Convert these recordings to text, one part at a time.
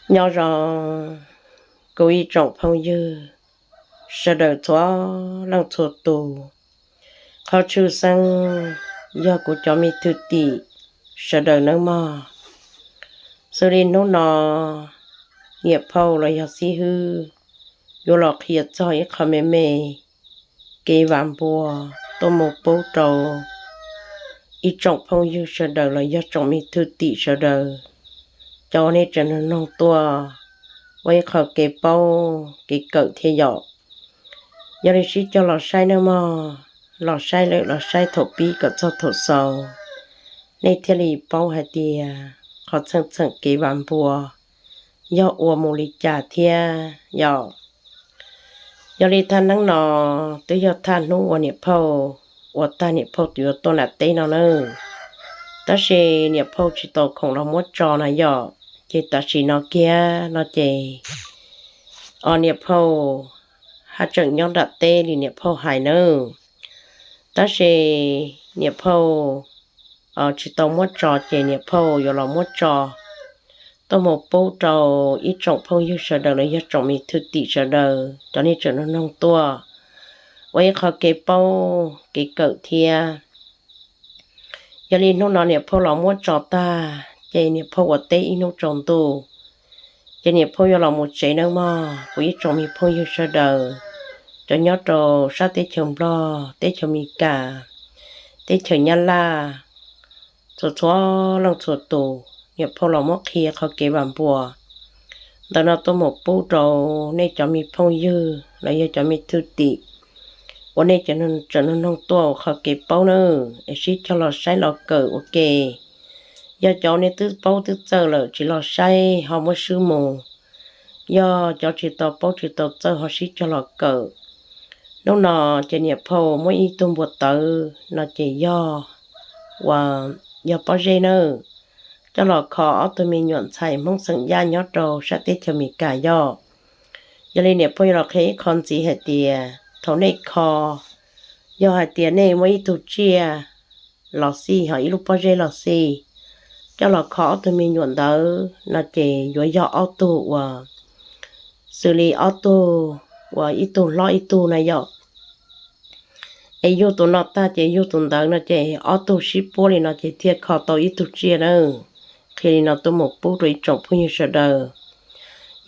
Nyob zoo kuv ib tsoom phooj ywg sawv daws txhua leej txhua tus, qhov tshwj xeeb yog kuv cov me thwj tim sawv daws nawb mog. Xws li hnub no niam phauj los yog xib hwb yuav los qhia txog ib qho me me kev vam npua tuaj mus pub rau ib tsoom phooj ywg sawv daws los yog tsoom me thwj tim sawv daws, cov uas nej tseem noog tuaj ua ib qho kev paub kev kawm thiab yom. Yog li sib cog los saib nawb mog, los saib lawm los saib thaum pib kom txog thaum xaus, nej thiaj li paub hais tias qhov txheej txheem kev vam npua yog ua mus li cas thiab yom. Yog li thaj neeb no twb yog thaj hnub uas niam phauj ua tag niam phauj tus yuav tuaj nram teb no nawb, tab sis niam phauj tsis tau khoom los muab tso na yom, ces tam sim no kiag no ces niam phauj haj tseem nyob nram teb li niam phauj hais nawb, tab sis niam phauj tsis tau muab tso ces niam phauj yuav los muab tso tuaj mus pub rau ib tsoom phooj ywg sawv daws los yog tsoom me thwj tim sawv daws, cov nej tseem noog tuaj ua ib qho kev paub kev kawm thiab. Yog li hnub no niam phauj los muab tso tag ces niam phauj ua teb ib hnub tsaus ntuj, ces niam phauj yuav los mus tsev nawb mog. Kuv ib tsoom me phooj ywg sawv daws, cov nyob rau sab teb chaws Nplog, teb chaws Amelikas, teb chaws Nyab Laj, txhua txhua leej txhua tus, niam phauj los muab qhia qhov kev vam npua ntawm no tuaj mus pub rau nej cov me phooj ywg los yog cov me thwj tim uas nej tseem noog tuaj ua qhov kev paub nawb, es sib cog los saib los kawm ua ke. Yog cov nej twb paub twb txawj lawm tsis los saib ho muab swb mus, yog cov tsis tau paub tsis tau txawj ho sib cog los kawm. Hnub no ces niam phauj muab ib tug npua tawv no ces yog uas yog pob zeb nawb, coj los kho ob tug me nyuam ntxhais Hmoob xeem Yaj nyob rau sab teb chaws Amelikas yog. Yog li niam phauj yuav los qhia ib qho ntxiv hais tias thaum nej kho, yog hais tias nej muaj ib tug tsiaj los xij ho ib lub pob zeb los xij, coj los kho ob tug me nyuam ntawd no ces yuav yog ob tug uas xws li ob tug uas ib tug hlob ib tug na yom. Es yug tus no tag ces yug tus ntawd no ces ob tug sib puab li no ces thiaj kho tau ib tug tsiaj nawb. Qhia li no tuaj mus pub rau ib tsoom phooj ywg sawv daws.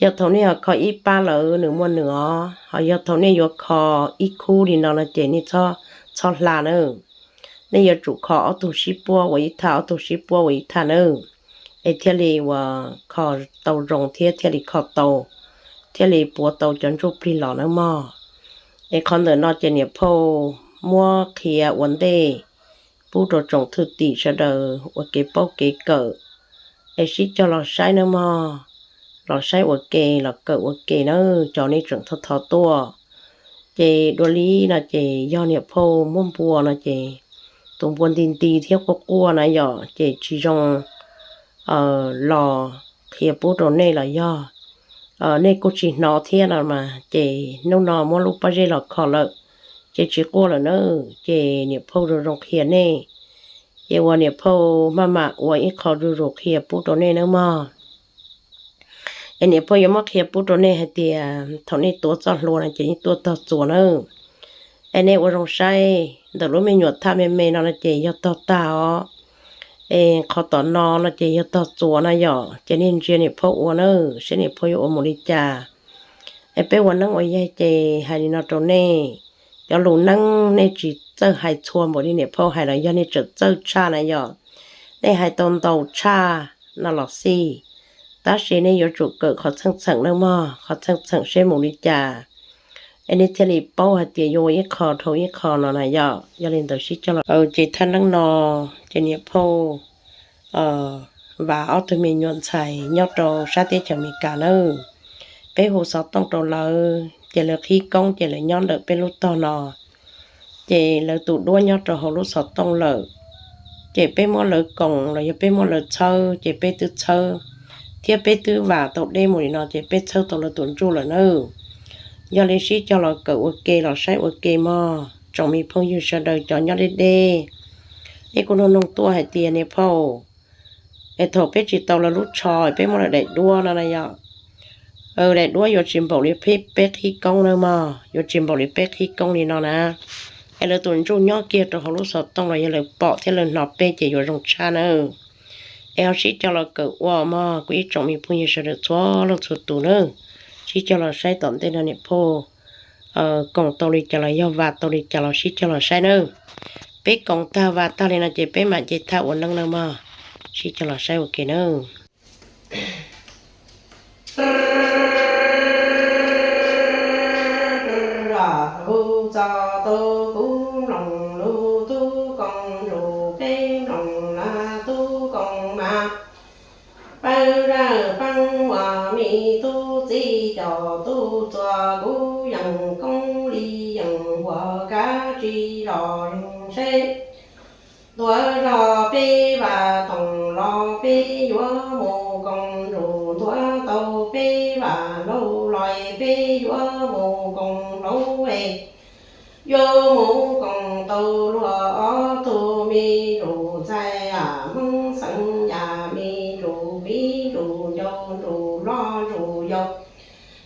Yog thaum nej ho kho ib pab lawm nws muaj nws os, ho yog thaum nej yuav kho ib khub li no no ces nej txhob hla nawb. Nej yuav tsum kho ob tug sib puab ua ib thaj, ob tug sib puab ua ib thaj nawb, es thiaj li uas kho tau zoo thiab thiaj li kho tau, thiaj li puav tau cov ntsuj plig los nawb mog. Es qhov ntawm no ces niam phauj muab qhia ua ntej pub rau tsoom thwj tim sawv daws ua kev paub kev kawm, es sib cog los saib nawb mog, los saib ua ke los kawm ua ke nawb cov nej tseem thov thov tuaj. Ces dua li no ces yog niam phauj muab npua no ces tus npua nti nti thiab quaj quaj na yom, ces tsis zoo los qhia pub rau nej los yog nej kuj tsis hnov thiab no mas, ces hnub no muab lub pob zeb los kho lawm, ces tsis quaj lawm nawb, ces niam phauj zoo zoo qhia nej. Ces uas niam phauj maj mam ua ib qho zuj zus qhia pub rau nej nawb mog. Es niam phauj yuav muab qhia pub rau nej hais tias thaum nej tuav txoj hlua no ces yeej tuaj tog txuas nawb. Es nej ua zoo saib ntawm lub me nyuam thaj me me no no ces yog tog tag os. Es qhov tom no no ces yog tog txuas na yom, ces nej ntsia niam phauj ua nawb, saib niam phauj yuav ua mus li cas. Es peb ua neeb ua yaig ces hais li no rau nej, cov lus neeb nej tsis txawj hais txhua npaum li niam phauj hais los yog nej tseem txawj tshaj na yom, nej hais tau ntau tshaj no los xij, tab sis nej yuav tsum kawm qhov txheej txheem nawb mog, qhov txheej txheem seb mus li cas, es nej thiaj li paub hais tias yuav ua ib qho dhau ib qho no na yom. Yog li ntawd sib cog los, ces thaj neeb no ces niam phauj vam ob tug me nyuam ntxhais nyob rau sab teb chaws Amelikas nawb. Peb hu xov tooj rau lawv ces lawv qhib koob ces lawv nyob ntawm peb lub tog no. Ces lawv tus duab nyob rau hauv lub xov tooj lawm, ces peb muab lawv koom los yog peb muab lawv txhawb ces peb twb txhawb, thiab peb twb vam tau deb mus li no ces peb txhawb tau lawv tus ntsuj lawm nawb. Yog li sib cog los kawm ua ke los saib ua ke mog tsoom me phooj ywg sawv daws cov nyob deb deb. Nej kuj noog noog tuaj hais tias niam phauj, es thaum peb tsis tau lawv lub tsho peb muab lawv daim duab no na yom, Daim duab yuav tsis npaum li peb, peb qhib koob na mog, yuav tsis npaum li peb qhib koob li no na. Es lawv tus ntsuj nyob kiag rau hauv lub xov tooj los yog lawv pom thiab lawv hnov peb ces yuav zoo tshaj nawb. Es ho sib cog los kawm ua mog kuv ib tsoom me phooj ywg sawv daws txhua leej txhua tus nawb. Sib cog los saib tom ntej no niam phauj koom tau li cas los yog vas tau li cas los sib cog los saib nawb. Peb koom tag vas tag li no ces peb mam nce thaj ua neeb nawb mog. Sib cog los saib ua ke nawb. Hu txog tub kuv mloog lub tub koom ntsuj, peb mloog lawv tub koom mas. Pawg zawj pheej muaj me tub txib coj tub txuas, kuv yeej koob li yeej ua kav tsij los seb. Ntuav zog peb vam thoom los peb yuav mus koom ntsuj, ntuav tau peb vam laug los peb yuav mus koom hauv es. Yuav mus koom tau luag ob tug me ntsuj ntxhais, Hmoob Xeem Yaj, me ntsuj viv ntsuj ncaus ntsuj hlob ntsuj yau.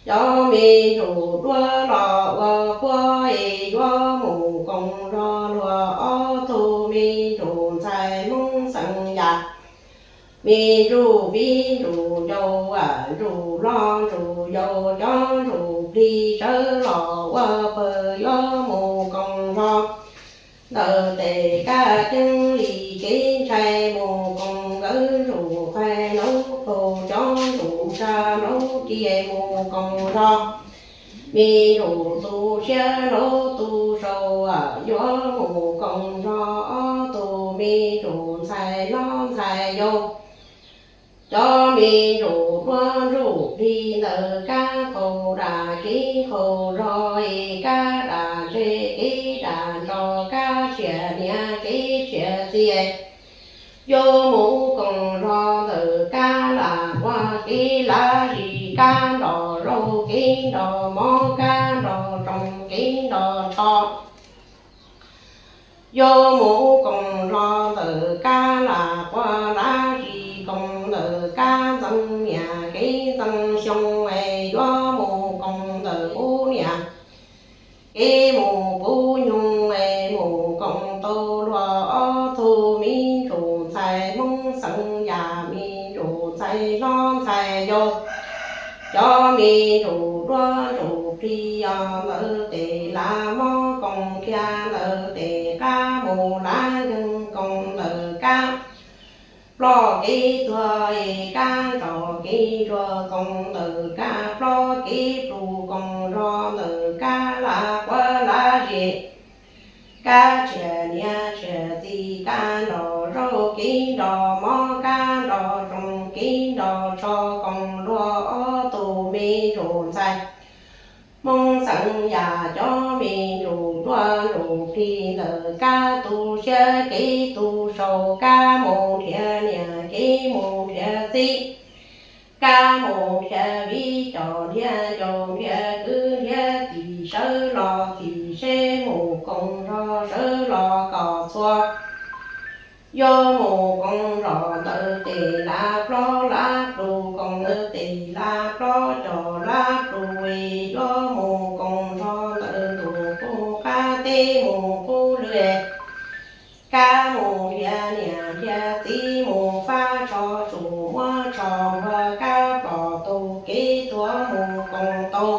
Cov me ntsuj duab los ua puab es yuav mus koom nrog luag ob tug me ntsuj ntxhais Hmoob Xeem Yaj. Me ntsuj viv ntsuj ncaus, ntsuj hlob ntsuj yau, cov ntsuj plig sawv los ua pawg yuav mus koom nrog. Ntawm tes kab ceeb li kev ntshai mus koom nkawd ntsuj txhais, laub paug cov ntsuj tsa laub kiag mus koom nrog. Me ntsuj tu siab laub tu sau, yuav mus koom nrog ob tug me ntsuj ntxhais hlob ntxhais yau. Cov me ntsuj duab ntsuj plig ntawm kab qaug dam kev qaug zog es kab dam ntse kev dam ntsog, kab tshiab niam kev tshiab txiv. Yuav mus koom zog ntawm kab lam ua kev lav zis, kab nrog zaub kev nrog mov, kab nrog tsoos kev nrog tsho. Yuav mus koom zog ntawm kab lam quaj lav zis, koom ntawm kab ntxeev niam kev ntxeev xyoo es, yuav mus koom ntawm puv niam kev mus puv nyoog es, mus koom tau luag ob tug me ntsuj ntxhais Hmoob Xeem Yaj, me ntsuj ntxhais hlob ntxhais yau. Cov me ntsuj duab ntsuj plig os, ntawm tes lav mob koom kiag ntawm tes qab, mus lav nkeeg koom ntawm kab ploj kev tuag es, kab nrog kev ntsuag koom ntawm kab ploj kev plus, koom zog ntawm kab lav quaj lav zis. Kab tshiab niam tshiab txiv, kab nrog zaub kev nrog mov, kab nrog tsoos kev nrog tsho, koom luag ob tug me ntsuj ntxhais Hmoob Xeem Yaj. Cov me ntsuj duab ntsuj plig ntawm kab tu siab kev tu sau, kab mus nrhiav niam kev mus nrhiav txiv, kab mus nrhiav viv cov nrhiav ncaus nrhiav kwv nrhiav tij, sawv los txhim seb mus koom zog sawv los kom txhua. Yuav mus koom zog ntawm tes lav plob lav plus, koom ntawm tes lav plob cov lav plus es, yuav mus koom zog ntawm ntuj qub qab teb mus qub lwm. Kab mus nrhiav niam nrhiav txiv, mus fab tsho tsum muab tsho npua, kab ploj tau kev tuag mus koom tau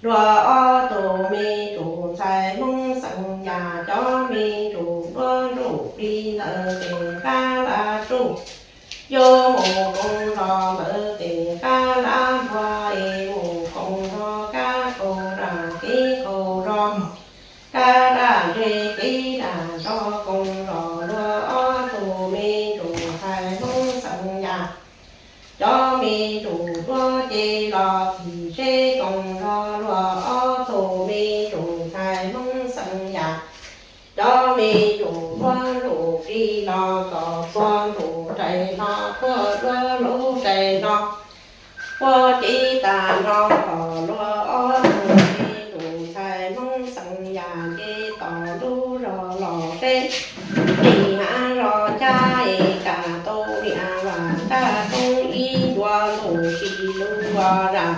luag ob tug me ntsuj ntxhais Hmoob Xeem Yaj. Cov me ntsuj duab ntsuj plig ntawm tes qab lav tsuj, yuav mus koom zog ntawm tes qab lav npua es, mus koom zog kab qaug dam kev qaug zog, kab dam ntse kev dam ntsog, koom zog luag ob tug me ntsuj ntxhais Hmoob Xeem Yaj. Cov me ntsuj duab ces los txhim seb, koom zog luag ob tug me ntsuj ntxhais Hmoob Xeem Yaj. Cov me ntsuj duab ntsuj plig los kom txhua, ntsuj rais hlo quaj duab lub rais hlo, quaj cev tag nrho kom luag ob tug me ntsuj ntxhais Hmoob Xeem Yaj. Nce tom lub zos los seb, lim hav zos cab es kam tau niam vam tag toob ib ncua ntuj Tsis lub ua zam.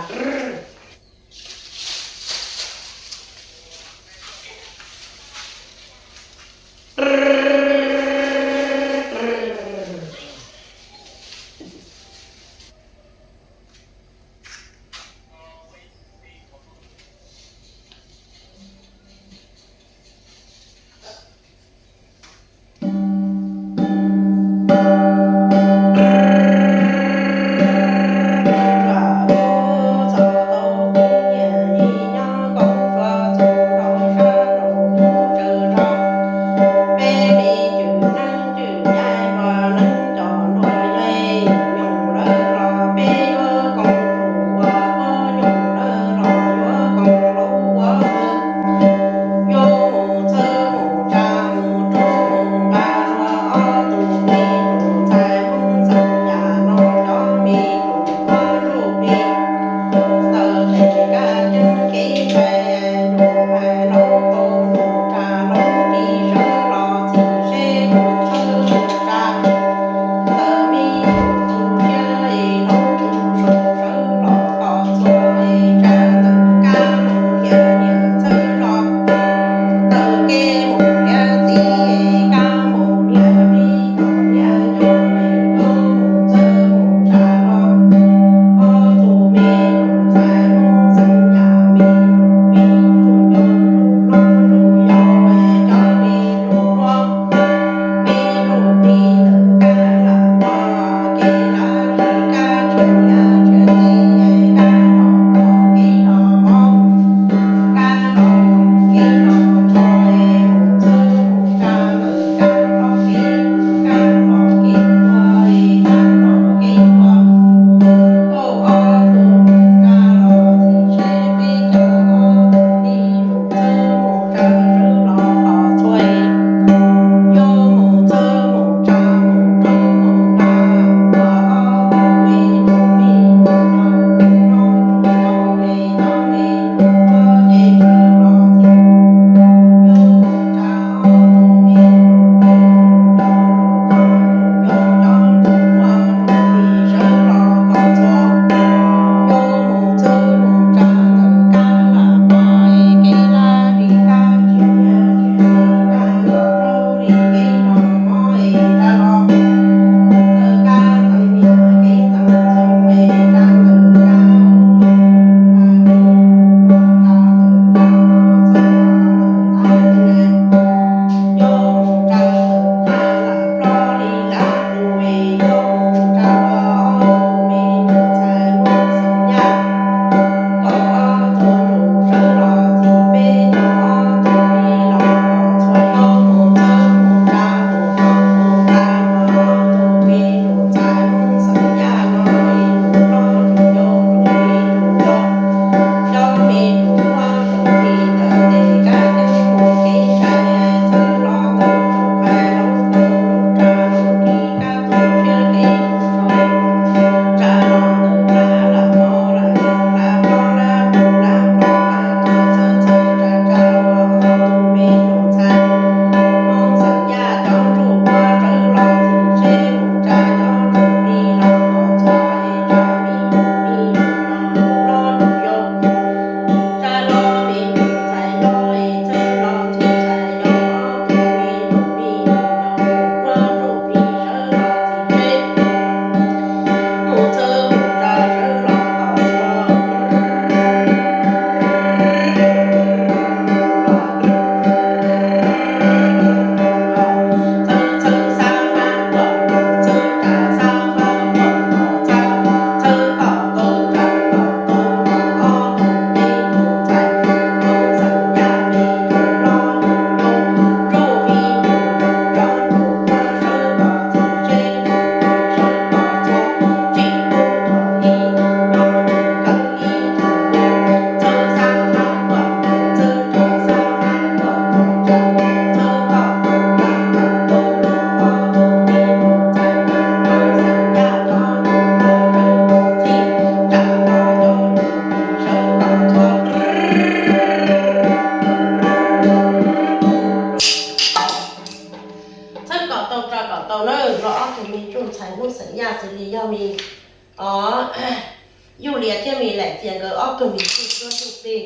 Yuj Lias thiab Mis Laim Txias nkawd ob tug me tub tuaj ntuj plig,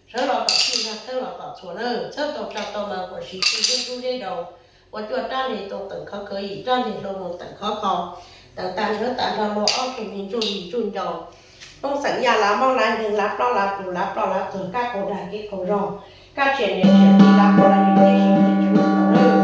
sawv los tom txij nrag txhawb los tom txhuas na, txhawb tau rau tau mas kuam siv txij zeb dub zeb daus, ua cuaj rab nres tau teem khov khawv, yim rab nres hlau mus teem khov kho, teem tag nrhawv tag nrho los ob tug me ntsuj ntsuj ncaus, Hmoob xeem Yaj lav mob lav nkeeg lav plob lav plus lav ploj lav tuag kab qaug dag kev qaug zog, kab tsia niam tsia txiv lav plob lav yus tib si tsis tshua tau lawm.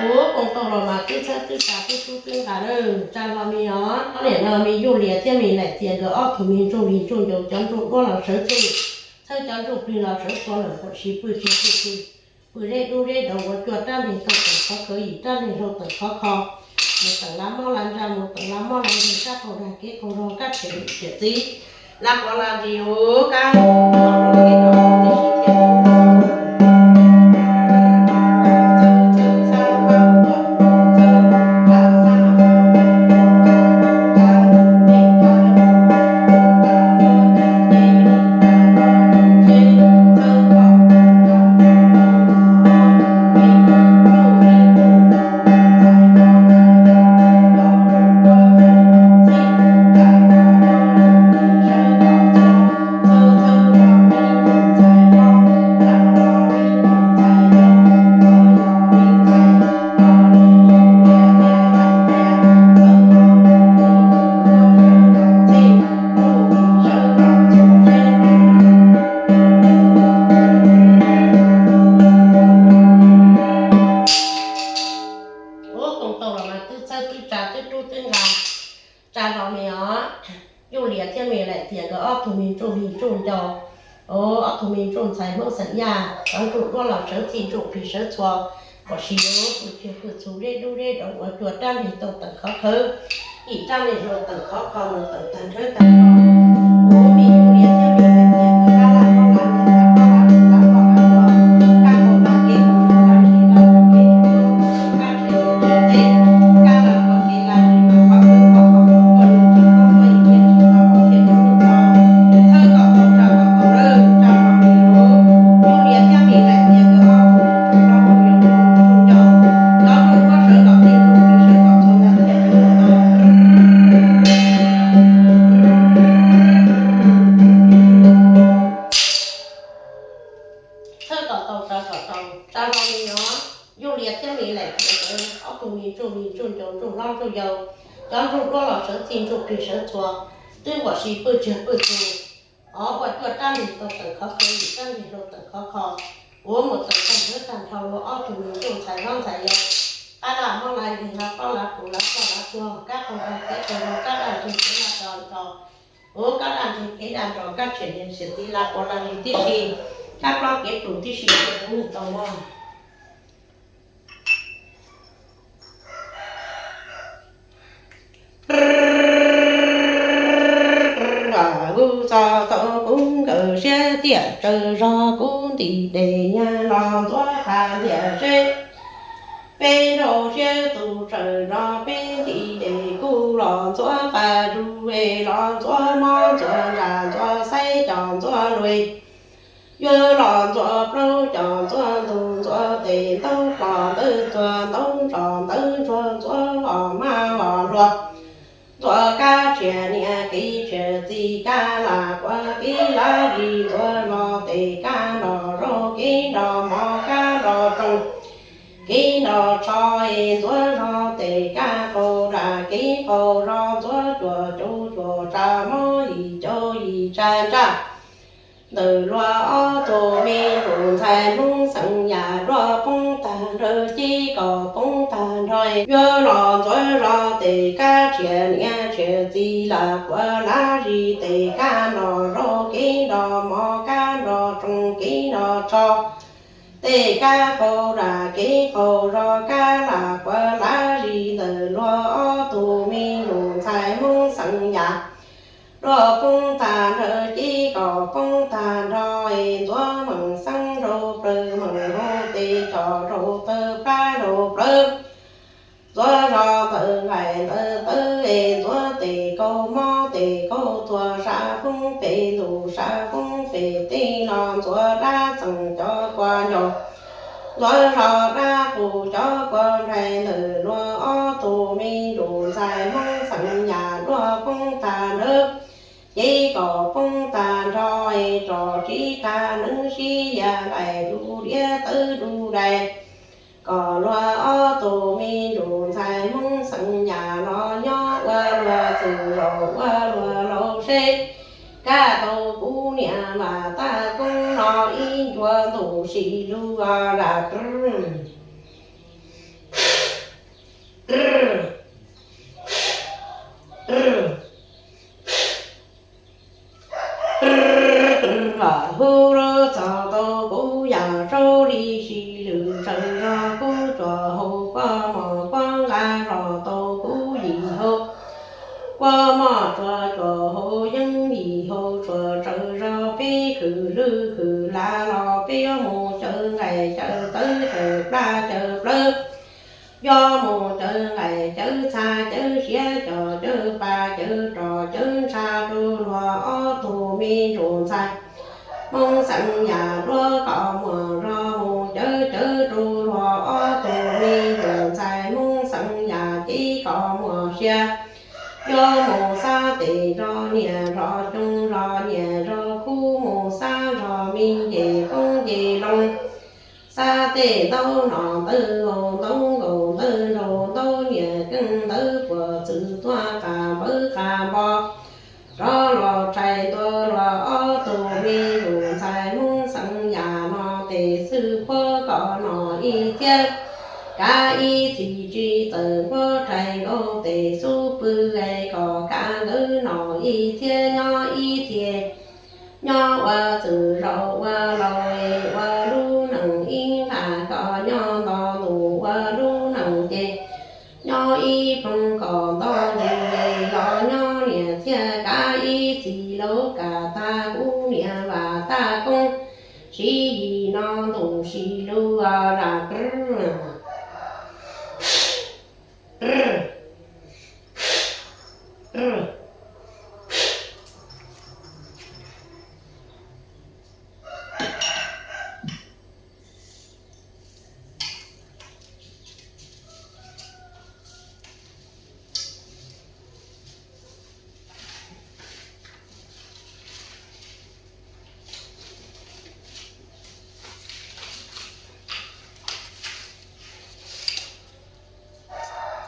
Ua koom tau los mas twb txhawb twb tsa twb tub twb nqa lawm, tsa los me os. Ob niam no me Yuj Lias thiab Mis Laim Txias nkawd ob tug me ntsuj plig ntsuj ncaus, cov ntsuj duab los sawv txij, txhawb cov ntsuj plig los sawv txhua lawm, kuam siv pw tsuag pw tsuag, pw zeb dub zeb daus, ua cuaj rab nres tau teem khov khawv, yim rab nres hlau teem khov kho, mus teem lav mob lav nkeeg, mus teem lav mob lav nkeeg, kab qaug dag kev qaug zog, kab tsia niam tsia txiv lav plob lav yus kab qaug dag kev qaug zog tib si thiaj Ua koom tau los mas twb txhawb twb tsa twb tub twb nqa, tsa los me os. Yuj Lias thiab Mis Laim Txias nkawd ob tug me ntsuj plig ntsuj ncaus, ob tug me ntsuj ntxhais Hmoob xeem Yaj, cov ntsuj duab los sawv txij ntsuj plig sawv txhua, kuam siv pw tsuag pw txhuas zeb dub zeb daus, ua cuaj rab nres tau teem khov khawv, yim rab nres hlau teem khov kho, mus teem tag nrhawv tag nrho. Ua me Yuj Lias thiab Mis Laim Txias nkawd kab laj mob lav nkeeg lav plob lav ploj lav tuag, kab qaug dag kev qaug zog, kab tsia niam tsia txiv, kab tsia txij, kab laj qhuav kev laj ris mas qhov twg qhov qhov qhov tuaj nug tsis paub tuaj yim thiaj tsis tau los thiaj tsis tau, txhawb kom tau tsa kom tau lawm, tsa kom me lus. Yuj Lias thiab Mis Laim Txias nkawd ob tug me ntsuj plig ntsuj ncaus, cov ntsuj duab sawv kom txij ntsuj plig sawv kom txhua ntag thiaj tsis tau. Txhawb kom tau, tsa kom tau, tsa los me os. Yuj Lias thiab Mis Laim Txias nkawd ob tug me ntsuj plig ntsuj ncaus, ntsuj hlob ntsuj yau, cov ntsuj duab los sawv txij ntsuj plig sawv txhua, twb kuam siv pw tsuag pw txhuas, ua cuaj rab nres tau teem khov khawv, yim rab nres hlau teem khov kho, ua mus teem tag nrhawv tag nrho, ua ob tug me ntsuj ntxhais hlob ntxhais yau, kab laj mob lav nkeeg lav plob lav ploj lav ploj lav tuag, kab qaug dag kev qaug zog, kab daj ntseg kev daj nro nro, ua kab daj ntseg kev daj nro, kab tsia niam tsia txiv lav plob lav yus tib si, kab plob kev plum tib si, tau mog. Kuv txo tau kuv nkawm siab tiam tsawg zog, kuv ntim dej nyab los ntxuav qab ntiam seb, peb nrauj siab tus tsawg zog, peb ntim dej kuv los ntxuav qab zuj, los ntxuav mob ntxuav ntsaj ntxuav xaib cov ntxuav luj, yuav los ntxuav plaub cov ntxuav ntug ntxuav tes, ntaub plom ntawv tuag ntaub ntsos ntawv ntsuag, ntxuav os mab os hluas, ntxuav kab tsia niam kev tsia txiv, kab lam kuav kev lav zis, ntxuav zog tes kab nrog zaub, kev nrog mov kab nrog rooj, kev nrog tsho es ntxuav zog tes kab qaug zaj kev qaug zog, ntxuav cuaj caug cuaj tsa mob, yim caug yim tsa ntsaj. Ntawm luag ob tug me ntsuj ntxhais Hmoob xeem Yaj, duab poob tag nrho, cib kom poob tag nrho, yuav los ntxuav zog tes kab tsia niam tsia txiv, lam kuav lav zis tes kab nrog zaub, kev nrog mov kab nrog rooj, kev nrog tsho tes kab qaug zaj kev qaug zog, kab lam kuav Ntxuav zog ntawm nqaim ntawm tawb es ntxuav tes kaug mob tes kaug tuag sab foob pem ntuj sab foob pem teb los ntxuav dab txeem cov kua ncaus, ntxuav zog dab qus cov kua nplaig ntawm luag ob tug me ntsuj ntxhais Hmoob Xeem Yaj luag poob tag nrho, ces kom poob tag nrho es tsom tsib qab neeb sib ya nqaim du diab tawb du dais, kom luag ob tug me ntsuj ntxhais Hmoob Xeem Yaj los nyob ua luag txwj zaum ua luag laus seb, kab tau kuv niam Vam Taj Koob no ib ncua ntuj sim lug lam lam hu lub txog tau kuv yam saub li si lwm tsaws zog kuv tsuas hau kuab mos kuab nqa zog tau kuv yim hau kuab mos tsuas tsuas hau yeeb yim hau tsuas tsaws zog peb khwm lwj khwm lav los peb yuav mus cawv nqaim cawv tawv cawv plab cawv plawv, yuav mus cawv nqaim cawv txha cawv siav cov cawv pa cawv roj cawv ntsha rau luag ob tug me ntsuj ntxhais Hmoob Xeem Yaj luag kom muaj zog mus cawv cawv rau luag ob tug me ntsuj ntxhais Hmoob Xeem Yaj ces kom muaj sia. Yuav mus xab tes zog niam zog xyoo zog niam zog kub mus xab zog me nce koob nce loo, xab tej ntaub no ntawd ntaub nkaus ntawd nraug ntaub niam keej ntawd puas txwm tuaj qas npawv qas npo, rov los tshais ntua luag ob tug me ntsuj ntxhais Hmoob Xeem Yaj no tes xwb puab kom no ib thiab, kav ib txhis tsis txawm puab tshais nkaus tes xub pw es kom kav ntawd no ib thiab nyob ib thiab. Nyob ua txwj zaum ua laus es ua lub neej ib nqag kom nyob nto ntuj ua lub neej ces nyob ib ploog kom nto ntuj es los nyob niam thiab kav ib txhis laus kam tag kuv niam Vam Taj Koob siv yim no ntuj sim lug lam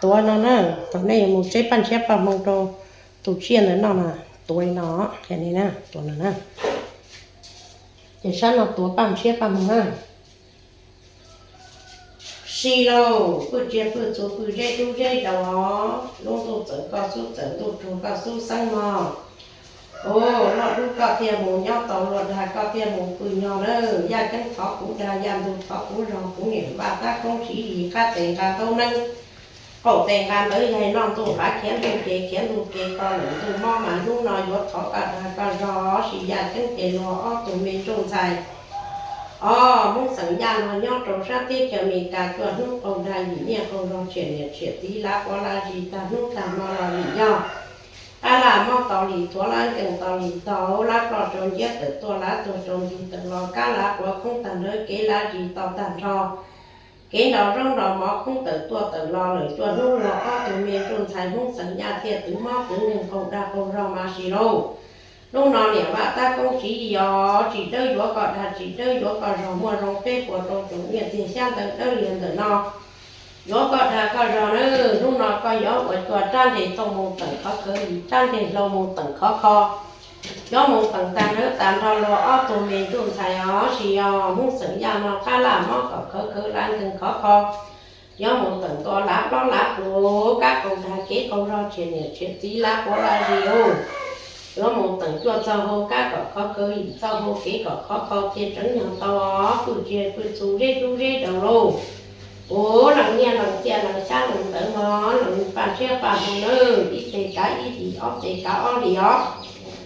Tuav no na, thaum nej yuav mus tseb paj ntshiab paj hmoo rau tus tsiaj ntawd noj na, tuav li no, qhia li na, tuav no na. Ces sab no tuav paj ntshiab paj hmoo na. Sib lauj, pw tsiaj pw txhu pw zeb dub zeb daus os, lub ntuj txawm koj xub txawm ntuj tsuag koj xub xeeb mog. Ua luaj dub koj thiaj mus nyob tau, luaj dag koj thiaj mus pw nyog lawm. Yaj ceeb thov kuv dag, yaj ntug thov kuv zog, kuv niam Vaj Tab Koob siv yim qab tes nqa ntaub neeb, qaum tes nqa ntawv yaig noj ntuj qav khiav ntuj ke khiav ntuj ke koj lwm ntuj mob mas hnub no yuav thov koj dag koj zog sis yaj ceeb ces luag ob tug me ntsuj ntxhais os, Hmoob Xeem Yaj luag nyob rau sab teb chaws Amelikas cuaj hnub qaug dag yim niaj qaug zog tshiam niam tshiam txiv lav quav lav zis tag hnub tag hmo los vim yog qab laj mob tau li thuav lab nkees tau li tau lab ploj rau nciab tawm tuaj lab tuag rau ntxig tawm los kab lav quav khoob tag nrho kev lav zis tau tag nrho. Kev nrau zaub nrau mov khoob tawm tuaj tawm los lawm cuaj hnub luag ob tug me ntsuj ntxhais Hmoob Xeem Yaj thiaj twv mob twv nkeeg qaug dag qaug zog mas sis lauj. Hnub no niam Vaj Tab Koob siv yim os, tsis dawb yuav koj dag tsis dawb yuav koj zog muaj zoo peb puas rau tsoom nyiaj txiag xyab ntawv dawb liag ntawm no. Yuav koj dag koj zog nawb, hnub no koj yuav ua cua rab ntseg thooj mus teem khov khawv yim, rab ntseg hlau mus teem khov kho. Yuav mus teem tag nrho tag nrho luag ob tug me ntsuj ntxhais os, sis yog Hmoob Xeem Yaj no qab laj mob kom khawv khawv lav nkeeg khov kho. Yuav mus teem tua lav plob lav pluav kab qaug dag kev qaug zog tshiam niam tshiam txiv lav quav lav zis os. Yuav mus teem cuaj txoj hau kab kom khov khawv yim txoj hau kev kom khov kho thiaj tseev nyog tau os, pw tsiaj pw txhu zeb dub zeb daus lauj. Ua leej niaj leej txiaj leej xyab leej ntawv mog, leej paj ntshiab paj hmoo nawb, ib teg kav ib dim, ob teg kav ob dim os.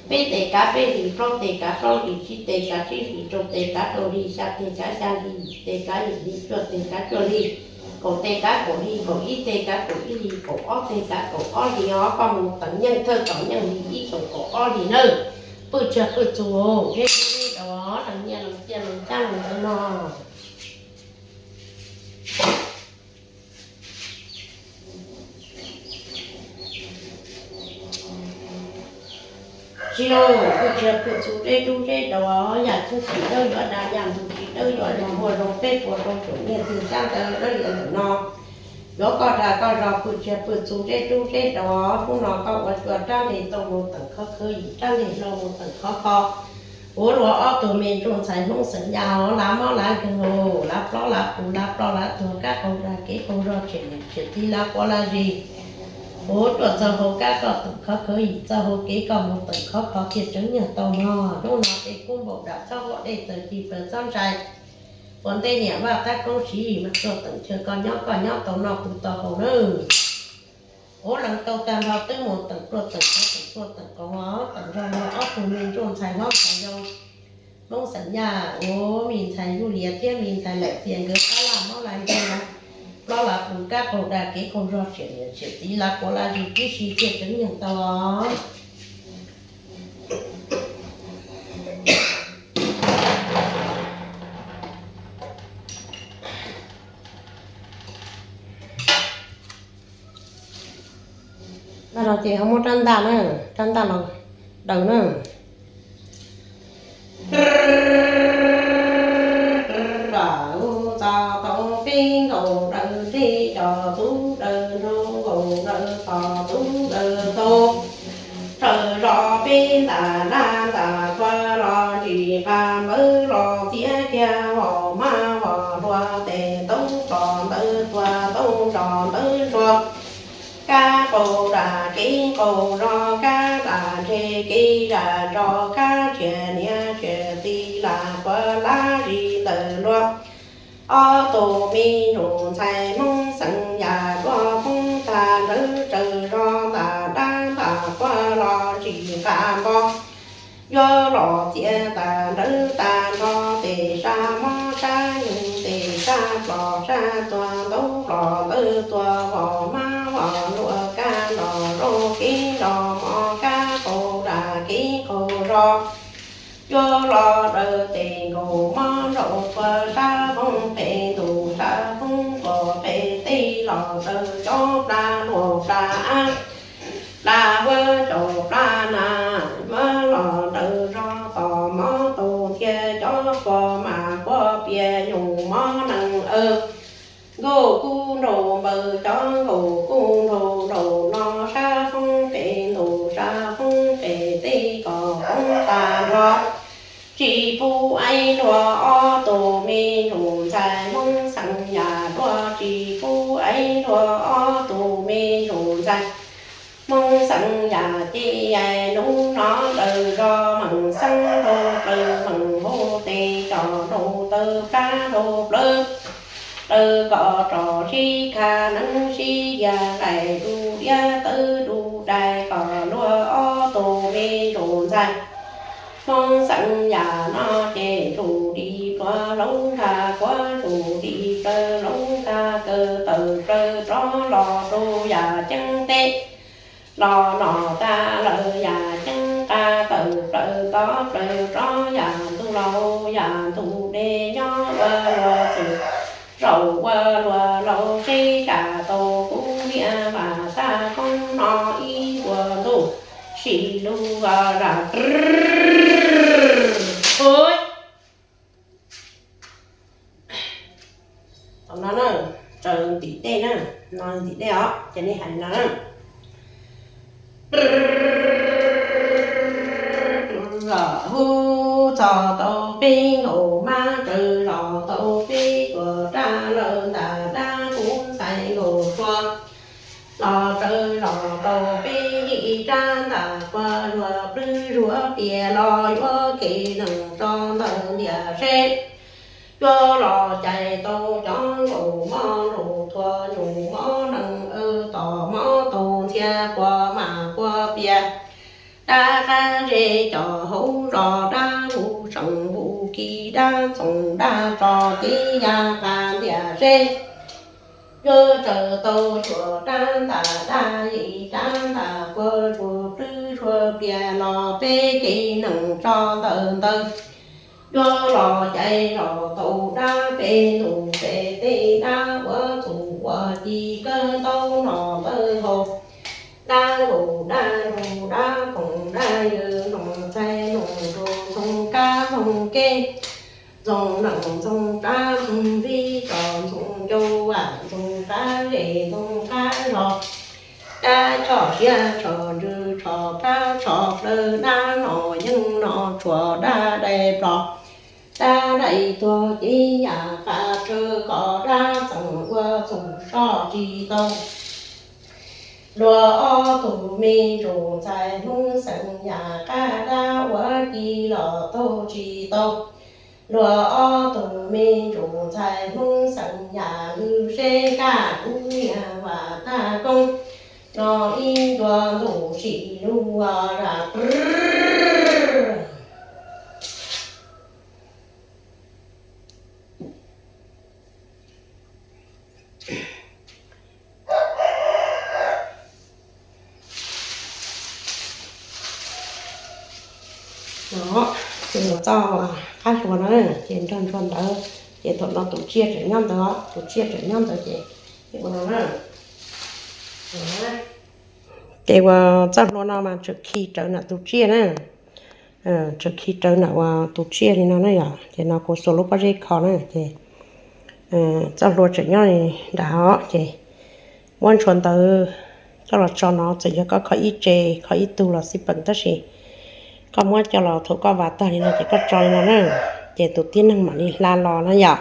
Peb teg kav peb dim, plaub teg kav plaub dim, tsib teg kav tsib dim, rau teg kav rau dim, xya teg kav xya dim, yim teg kav yim dim, cuaj teg kav cuaj dim. Kaum tes kav kaum hli, kaum ib tes kav kaum ib hli, kaum ob tes kav kaum ob hli os. Koj mus teev nyeej thawj tom nyeej hli ib kaum kaum ob hli nawb. Pwj tsiag pwj txus, zeb dub zeb daus, lees nyiaj lees txiaj lees cab lees ntawv no. Tsis lauj, pwj tsiag pwj txus zeb dub zeb daus, yam txuj tsis dawb yuav dag, yam ntug tsis dawb yuav dag, muaj zoo peb puas rau tsoom nyiaj txiag xyab ntawv dawb lias ntawm no. Yuav koj dag koj zog pwj tsiag pwj txus zeb dub zeb daus, hnub no koj ua cua rab nqe tau mus teem khov khawv yim, rab nqe hlau mus teem khov kho. Ua luag ob tug me ntsuj ntxhais Hmoob xeem Yaj, lav mob lav nkeeg, lav plob lav pus, lav ploj lav tuag, kab qaug dag kev qaug zog, tshiam niam tshiam txiv, lav quav lav zis. Ua ruaj txog hauv kab koj teem khov khawv yim, txog hauv kev koj mus teem khov kho thiaj tseev nyiaj tau mog. Hnub no dej kub npaum dam txhob huab, dej txawv ci plaws txhob ntshai. Ua ntej niam Vaj qab koob siv mas tuaj teem chaw koj nyob, koj nyob tau noj kuv tau haus nawb. Ua lees tau tag nrho twb mus teem pluaj teem qov, teem pluaj teem qov, teem zog no ob tug me ntsuj ntxhais Hmoob ntxhais yau, Hmoob xeem Yaj, ua me ntxhais Yuj Lias thiab me ntxhais Laim Txias nkawd qab laj mob laj nkeeg, plob lav pus, kab qaug dag kev qaug zog, tshiam niam tshiam txiv, lav quav lav zis tib si thiaj tseev nyiaj tau. Noj no ces ho muab rab ntaj na, rab ntaj los daws na. Txog tau peb nkaus daws ntsej, cov tub daws nraug nkaus daws tod, tub daws tau raws zos peb ntam dab ntam kua los ntsim qab npawb los txiav kiag vos mab vos hlua tes taub plos ntawv tua taub nros ntawv ntsuag. Kab qaug dag kev qaug zog, kab dag ntseg kev dag ntsog, kab tshiab niam tshiab txiv, lav quav lav zis ntawm luag. Ob tug me ntsuj ntxhais Hmoob xeem Yaj, duab poob tag nrawv raws zos ntam dab ntam kua los ntsim qab npog. Yuav los txiav tag nrawv tag nrho, tes sab mob sab nkeeg, tes sab ploj sab tuag, ntaub ploj ntawv tuag, vos mab vos hlua, kab nrog zoo kev nrog mov, kab qaug dag kev qaug zog. Yuav los daws tes nkaus mob nraum tuag, sab foob pem ntuj sab foob tuag pem teb, los daws cov plag luag plag av, plag huab caum plag nas, muab los daws zog tos mob tus ntxhiab, cov quas mas quas pias, nyuj mob nees aw, nkauj kub nraug npaws, cov nkauj kub nraug nraug no, sab foob pem ntuj sab foob pem teb, kom foob tag nrho. Tsis pub aiv luag ob tug me ntsuj ntxhais Hmoob xeem Yaj, duab tsis pub aiv luag ob tug me ntsuj ntxhais Hmoob xeem Yaj. Ces hnub no daws zog meem xeeb nraug plawv, meem hauv tes coj nraug taw plab nraug plawv, plawv kom tso sib kha neeb sib yag, qaij du diab tawv du dais, kom luag ob tug me ntsuj ntxhais Hmoob xeem Yaj no ces ntsuj di pluav hloov nkag kuav, ntsuj di plawv hloov nkag kaw, tawm plawv rov los rau yam ceeb teb. Los no tag lawm yam ceeb qab, tawm plawv tod plawv rov yam ntug laus yam ntug dej, nyob ua luag txwm zaum ua luag laus, seb tsam tau kub niam mas tag koob no ib ntua ntuj, sim lug zam. Thaum no na, raws ntim dej na, no ntim dej os, ces nej hais no na. Zam hu txog tau peb nkaus mab, raws zos tau peb tuam raj, lawv ntam dab kuv ntxhais nkaus tsua. Los raws zos tau peb yim rab ntam kua, luag plwb zuav tias los yuav kev neeg tso ntawm ntiaj seb. Yuav los cais tau cov nkaus mob nraug tuag, nyuj mob nees aw, tom mob tus ntxhiab, quas mas quas pias. Dab qab zeb cov hauv zos, dab hu seem hu kis, dab ntxoov dab tso kev ya qas ntiaj seb. Yuav tsaws tau tshuav rab ntaj dab yim rab ntaj quav tsuag plwb tshuav plias los peb kev neeg tso ntawm ntawd. Yuav los cais los tau dab peb ntuj peb teb dab uas txus uas ci kawg ntau no ntawd haus. Dab ntuj dab ntuj dab koom dab yawg ntoog txhais ntoog ntuj ntxoog kab ntxoog kev ntxoog neej ntxoog rab ntxoog vib tso ntxoog ncauj vam ntxoog qab zej ntxoog qab zog. Dab tso siab tso ntsws tso plab tso plawv dab no yeej no tshuav dab dai plos. Dab dai tuag ces yam qas tsawv kom dab txeem ua txoom soj tsis tau. Luag ob tug me ntsuj ntxhais Hmoob xeem yam qab dab ua ci los taug tsis tau. Luag ob tug me ntsuj ntxhais Hmoob xeem yam lwm seb kaj kuv niag vam tag koob no ib ncua ntuj sim lub zam. No ces mus txoj qab hlua na, ces nrog ntsuag ntawd, ces thaum no tus tsiaj tseem nyob ntawd, tus tsiaj tseem nyob ntawd ces ua no na. Ces ua txoj hlua no mas tseem khi rawv nram tus tsiaj na, tseem khi rawv nram ua tus tsiaj li no na yom. Ces no kuv xuas lub pob zeb kho na ces txoj hlua tseem nyob li nram os. Ces muab ntsuag ntawd coj los tso no, txawm yog koj kho ib tse kho ib tug los xij peem, tab sis koj muab coj los thaum koj vas tag li no ces koj tso li no na, ces tus tib neeg mam li hla los na yom.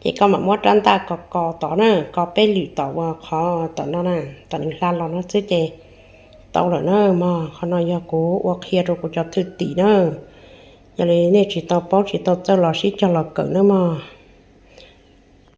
Ces koj mam muab rab ntaj ko ko tod na, ko peb lwm tom ua qhov tom no na, tom nws hla los no xwb ces tau lawm na mog. Qhov no yog kuv ua qhia rau kuv cov thwj tim na. Yog li nej tsis tau paub tsis tau txawj los sib cog los kawm na mog.